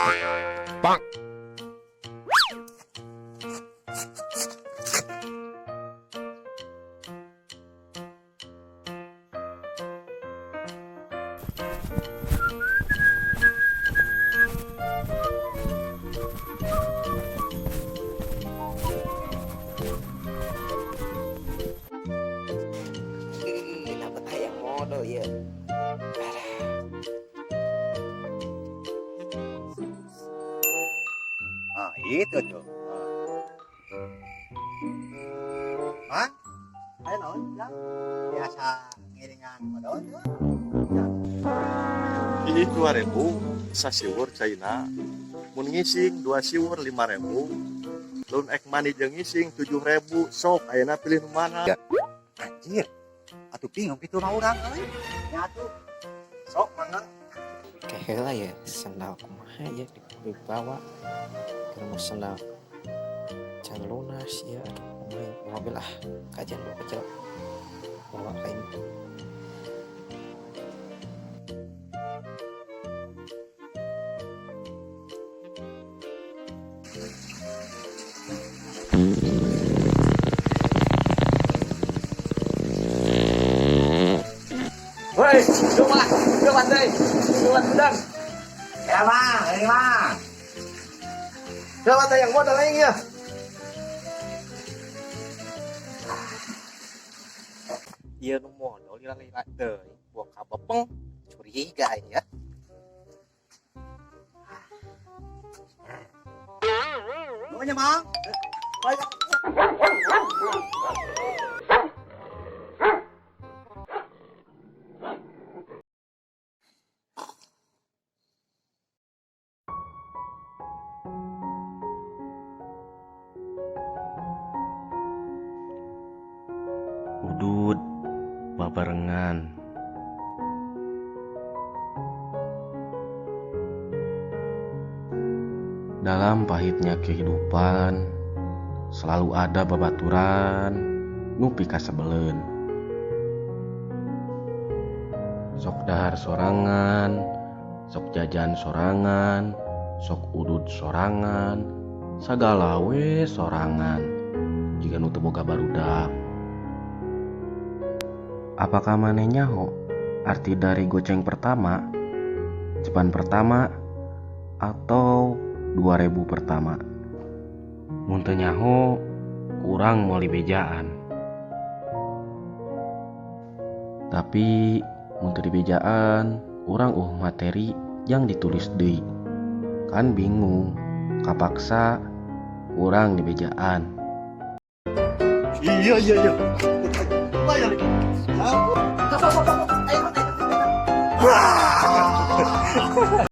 Bang. Ih, dapat hayang modal ya. Ah, itu tuh. Ah. Mang, ayo naon, Jang? Biasa ngiringan modal tuh. Ini 2000 sasiwur caina. Mun ngising dua siwur 5000. Lamun ek mandi jeung ngising 7000. Sok ayeuna pilih nu mana? Anjir. Atuh bingung kitu mah urang euy. Nya atuh. Sok mangga. Kayak lah ya, sendal kumaha ya dibawa. Keur mau sendal can lunas ya, aduh kumaha ya, mobil ah, kajian bawa kecil. Bawa kain. Woi, coba, coba deh, coba udang. Ya, Mang, ini Mang. Coba teh yang modal aing ya. Iya nu modal lila-lila deui, buang ka bepeng, curiga aing ya. Nuhun ya, Mang. Banyak. Udud babarengan. Dalam pahitnya kehidupan selalu ada babaturan nu pikasebeleun. Sok dahar sorangan, sok jajan sorangan, sok udud sorangan, sagala we sorangan. Jiga nu teu boga barudak. Apakah maneh nyaho arti dari goceng pertama, ceban pertama, atau 2000 pertama? Mun teu nyaho, kurang moal dibejaan. Tapi mun teu dibejaan, urang materi yang ditulis deui. Kan bingung, kapaksa kurang dibejaan. Iya iya iya. Bayar. Ayo, ayo, ayo.